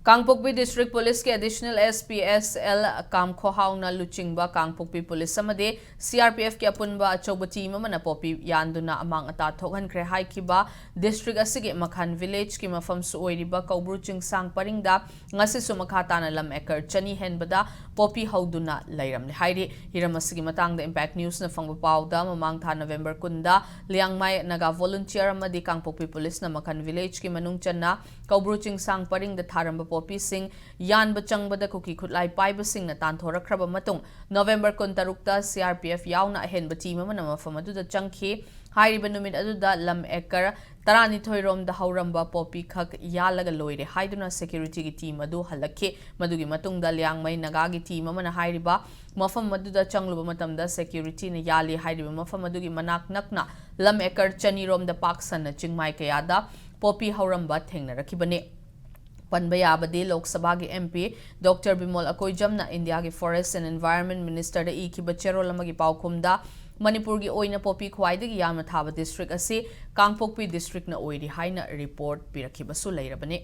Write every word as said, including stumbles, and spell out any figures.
ꯀꯥꯡꯄꯣꯛꯄꯤ District Police ꯀꯤ Additional S P S L ꯀꯥꯝꯈꯣꯍꯥꯎꯅ ꯂꯨꯆꯤꯡꯕ ꯀꯥꯡꯄꯣꯛꯄꯤ Police ꯑꯃꯗꯤ C R P F ꯀꯤ ꯑꯄꯨꯟꯕ ꯑꯆꯧꯕ team ꯑꯃꯅ ꯄꯣꯄꯤ ꯌꯥꯟꯗꯨꯅ ꯑꯃꯥꯡ ꯑꯇꯥ ꯊꯣꯛꯍꯟꯈ꯭ꯔꯦ ꯍꯥꯏꯈꯤꯕ district ꯑꯁꯤꯒꯤ ꯃꯈꯥꯟ village ꯀꯤ ꯃꯐꯝꯁꯨ ꯑꯣꯏꯔꯤꯕ ꯀꯧꯕ꯭ꯔꯨ ꯆꯤꯡꯁꯥꯡ ꯄꯔꯤꯡꯗ ꯉꯁꯤꯁꯨ ꯃꯈꯥ ꯇꯥꯅ ꯂꯝ acre ꯆꯅꯤ ꯍꯦꯟꯕꯗ ꯄꯣꯄꯤ ꯍꯧꯗꯨꯅ ꯂꯩꯔꯝꯂꯦ ꯍꯥꯏꯔꯤ꯫ ꯍꯤꯔꯝ ꯑꯁꯤꯒꯤ ꯃꯇꯥꯡꯗ Impact News ꯅ ꯐꯪꯕ ꯄꯥꯎꯗ, ꯃꯃꯥꯡ ꯊꯥ November ꯀꯨꯟꯗ ꯂꯤꯌꯥꯡꯃꯥꯏ ꯅꯥꯒꯥ volunteer ꯑꯃꯗꯤ ꯀꯥꯡꯄꯣꯛꯄꯤ Police ꯅ ꯃꯈꯥꯟ village ꯀꯤ ꯃꯅꯨꯡ ꯆꯟꯅ ꯀꯧꯕ꯭ꯔꯨ ꯆꯤꯡꯁꯥꯡ ꯄꯔꯤꯡꯗ ꯊꯥꯔꯝꯕ ꯄꯣꯄꯤꯁꯤꯡ ꯌꯥꯟꯕ ꯆꯪꯕꯗ ꯀꯨꯀꯤ ꯈꯨꯠꯂꯥꯏ ꯄꯥꯏꯕꯁꯤꯡꯅ ꯇꯥꯟꯊꯣꯔꯛꯈ꯭ꯔꯕ ꯃꯇꯨꯡ, November ꯀꯨꯟꯇꯔꯨꯛꯇ C R P F ꯌꯥꯎꯅ ꯑꯍꯦꯟꯕ team ꯑꯃꯅ ꯃꯐꯝ ꯑꯗꯨꯗ ꯆꯪꯈꯤ꯫ ꯍꯥꯏꯔꯤꯕ ꯅꯨꯃꯤꯠ ꯑꯗꯨꯗ ꯂꯝ acre ꯇꯔꯥꯅꯤꯊꯣꯏ ꯔꯣꯝꯗ ꯍꯧꯔꯝꯕ ꯄꯣꯄꯤ ꯈꯛ ꯌꯥꯜꯂꯒ ꯂꯣꯏꯔꯦ ꯍꯥꯏꯗꯨꯅ security ꯒꯤ team ꯑꯗꯨ ꯍꯜꯂꯛꯈꯤ꯫ ꯃꯗꯨꯒꯤ ꯃꯇꯨꯡꯗ ꯂꯤꯌꯥꯡꯃꯩ ꯅꯥꯒꯥꯒꯤ team ꯑꯃꯅ ꯍꯥꯏꯔꯤꯕ ꯃꯐꯝ ꯑꯗꯨꯗ ꯆꯪꯂꯨꯕ ꯃꯇꯝꯗ security ꯅ ꯌꯥꯜꯂꯤ ꯍꯥꯏꯔꯤꯕ ꯃꯐꯝ ꯑꯗꯨꯒꯤ ꯃꯅꯥꯛ ꯅꯛꯅ ꯂꯝ acre ꯆꯅꯤ ꯔꯣꯝꯗ ꯄꯥꯛ ꯁꯟꯅ ꯆꯤꯡꯃꯥꯏ ꯀꯌꯥꯗ ꯄꯣꯄꯤ ꯍꯧꯔꯝꯕ ꯊꯦꯡꯅꯔꯛꯈꯤꯕꯅꯤ꯫ ꯄꯟꯕ ꯌꯥꯕꯗꯤ, ꯂꯣꯛ ꯁꯚꯥꯒꯤ M P Doctor ꯕꯤꯃꯣꯜ ꯑꯀꯣꯏꯖꯝꯅ ꯏꯟꯗꯤꯌꯥꯒꯤ Forest and Environment Minister ꯗ ꯏꯈꯤꯕ ꯆꯦꯔꯣꯜ ꯑꯃꯒꯤ ꯄꯥꯎꯈꯨꯝꯗ, ꯃꯅꯤꯄꯨꯔꯒꯤ ꯑꯣꯏꯅ ꯄꯣꯄꯤ ꯈ꯭ꯋꯥꯏꯗꯒꯤ ꯌꯥꯝꯅ ꯊꯥꯕ district ꯑꯁꯤ ꯀꯥꯡꯄꯣꯛꯄꯤ district ꯅ ꯑꯣꯏꯔꯤ ꯍꯥꯏꯅ report ꯄꯤꯔꯛꯈꯤꯕꯁꯨ ꯂꯩꯔꯕꯅꯤ꯫